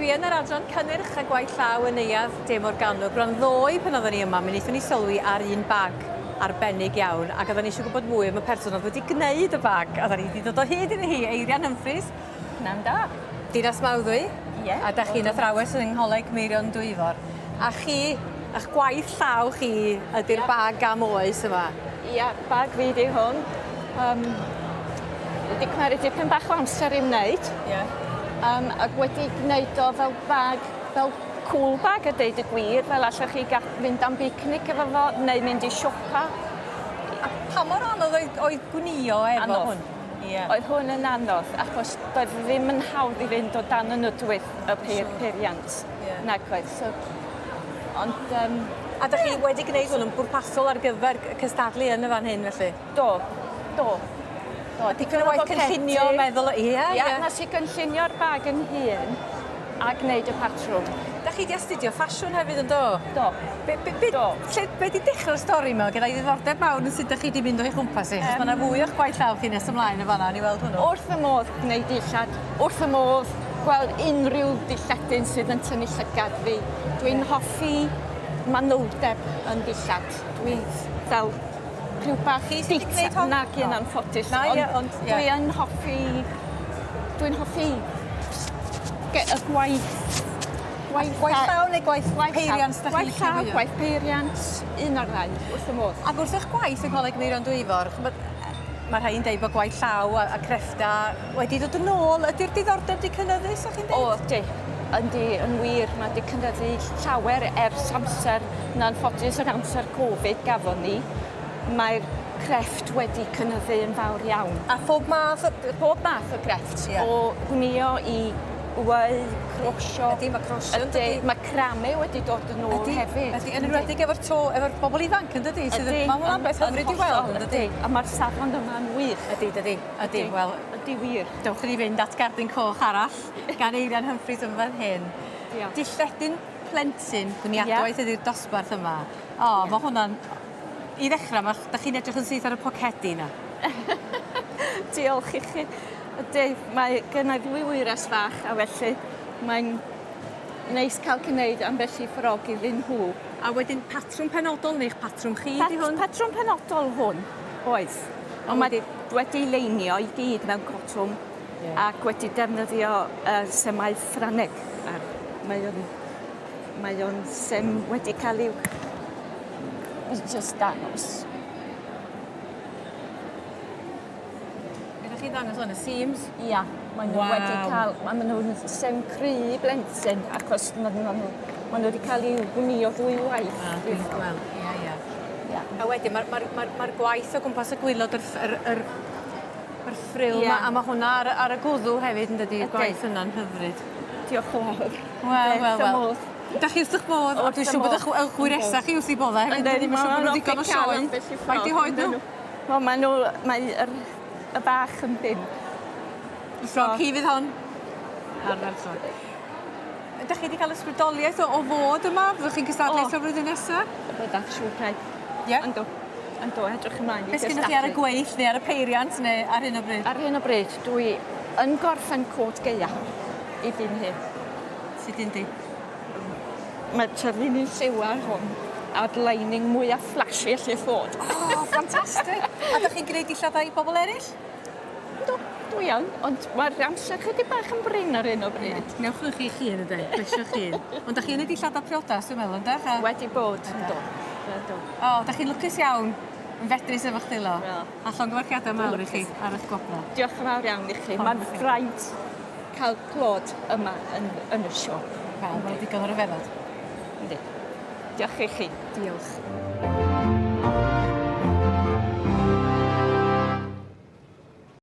Dwi yn yr adran cynnyrch a gwaith llaw yn Neuadd De Morgannwg. Rwan ddoe pan oeddwn ni yma, mi wnaethon ni sylwi ar un bag arbennig iawn ac oedden ni eisiau gwybod mwy am y person oedd wedi gwneud y bag. A da ni wedi dod o hyd iddi hi, Eirian Humphreys. Pnawn da. Dinas Mawddwy. Ie. A da chi'n athrawes yng Ngholeg Meirion Dwyfor. A chi, a'ch gwaith llaw chi ydy'r yeah. bag am oes yma. Ia, bag fi 'di hwn. Yym wedi cymeryd dipyn bach o amser i wneud. Ie. Yym ag wedi gwneud o fel bag fel cool bag a deud y gwir fel allech chi ga- fynd am bicnic efo fo neu mynd i siopa. A pa mor anodd oedd oedd gwnïo efo Anodd. hwn? Ie. Oedd hwn yn anodd achos doedd ddim yn hawdd i fynd o dan y nodwydd y peir- peiriant. Ie. Nag oedd so ond yym A 'dach chi wedi gwneud hwn yn bwrpasol ar gyfer cystadlu yn y fan hyn felly? Do, do. Do. A dipyn o waith cynllunio meddwl ie ie. Ia, nes i gynllunio'r bag yn hun a gneud y patrwm. 'Dach chi 'di astudio ffasiwn hefyd yn do? Do. Be' be' be' Do. lle be' 'di dechre'r stori 'ma? Gynna i ddiddordeb mawr yn sut 'dach chi 'di mynd o'i chwmpas hi achos ma' 'na fwy o'ch gwaith llaw chi nes ymlaen yn fan 'na i weld hwnnw. Wrth fy modd gwneud dillad, wrth fy modd gweld unrhyw dilledyn sydd yn tynnu llygad fi. Dwi'n hoffi manyldeb yn ddillad. Dwi fel rhyw bach Chi sy 'di gwneud hon? Nag yn anffodus. Na ie ond ie. Dwi yn hoffi dwi'n hoffi ge- y gwaith gwaith Gwaith llaw neu gwaith gwaith peiriant 'dach chi'n Gwaith licio llaw, fwya? gwaith peiriant, un o'r ddau, wrth fy modd. Ac wrth 'ych gwaith yng Ngholeg Meirion Dwyfor, ch'mod ma' rhai yn deud bod gwaith llaw a, a creffta wedi dod yn ôl. Ydy'r diddordeb 'di cynyddu, 'sach chi'n deud? O, ydy. Yndi, yn wir, mae 'di cynyddu llawer ers amser yn anffodus yr amser Covid gafon ni. Mae'r crefft wedi cynyddu yn fawr iawn. A phob math o... Pob math o grefft. Ie. O gwnïo i weu, crosio. Ydy, mae crosio yn dydi? Mae crame wedi dod yn ôl ydy, hefyd. Ydy, yn enwedig efo'r to, efo'r bobl ifanc yn dydi? Sydd yn, mae hwnna'n beth hyfryd i weld yn dydi? A mae'r safon yma'n wych. Ydy, dydi. Ydy, wel... Ydy wir. Dewch i ni fynd at gerdyn coch arall gan Eirian Humphreys yn fan hyn. Diolch. Dilledyn plentyn gwniadwaith yeah. ydy'r dosbarth yma. O, oh, yeah. mae hwnna'n... I ddechrau, ma, da chi'n edrych yn syth ar y pocedi na. Diolch i chi. Ydy, mae gennau ddwy wyres fach a felly mae'n neis cael gwneud ambell i ffrog iddyn nhw. A wedyn patrwm penodol neu'ch patrwm chi Pat, 'di hwn? Patrwm penodol hwn, oes. Ond mae wedi leinio i gyd mewn cotwm yeah. ac wedi defnyddio uh, semau Ffrangeg. Ar, mae o'n mae o'n sem wedi cael i'w just dangos. Be 'dach chi'n ddangos 'wan y seams? Ia mae nhw wedi cael ma' ma' nw'n sem cry i blentyn achos ma' ma' nhw ma' nhw wedi cael i'w gwnïo ddwy waith. Ah dwi'n gweld. Ia ia. Ia. A wedyn ma'r ma'r ma'r ma'r gwaith o gwmpas y gwilod yr ff- yr yr yr ffril 'ma Ia. a ma' hwnna ar y ar y gwddw hefyd yndydi? Ydi. Gwaith yna'n hyfryd. Diolch yn fawr. Wel wel Wrth fy wel. modd. 'Dach chi wrth 'ych bodd? O dwi'n siŵr bod 'ych 'ych hwyresa chi wrth 'u bodde hefyd yndydi? Ma' siŵr bo' nw ddigon o sioe. Faint 'di hoed nhw? Wel ma' nhw mae yr y bach yn bump. Y ffrog hi fydd hon. Ardderchog. Ydych chi wedi cael ysbrydoliaeth o, o fod yma? Fyddwch chi'n cystadlu eto flwyddyn nesa? Byddaf siŵr rhaid. Ie? Yndw. Yndw, edrych ymlaen i Beth sgennych chi ar y gweill neu ar y peiriant neu ar hyn o bryd? Ar hyn o bryd dwi yn gorffen cot gaea i fi'n hun. Sut un di? Mae'r tyfu'n un lliw ar hwn a'r lining mwya flashy allith fod. O ffantastig! A 'dach chi'n gneud dillada i bobl eryll? Yndw, dwi yn, ond mae'r amser chydig bach yn brin ar hyn o bryd. Newch nhw chi'ch hun ynde? Plesiwch chi. Ond 'dach chi'n neud dillada priodas dwi'n meddwl yndach? A... Wedi bod, yndw. Yndw. O, 'dach chi'n lwcus iawn yn fedrus efo'ch dwylo. Wel. A llongyfarchiada mawr i chi ar 'ych gwobra. Diolch yn fawr iawn i chi. Mae'n fraint cael clod yma yn yn y siop. Wel, mae'n digon o ryfeddod. Yndi. Diolch i chi. Diolch.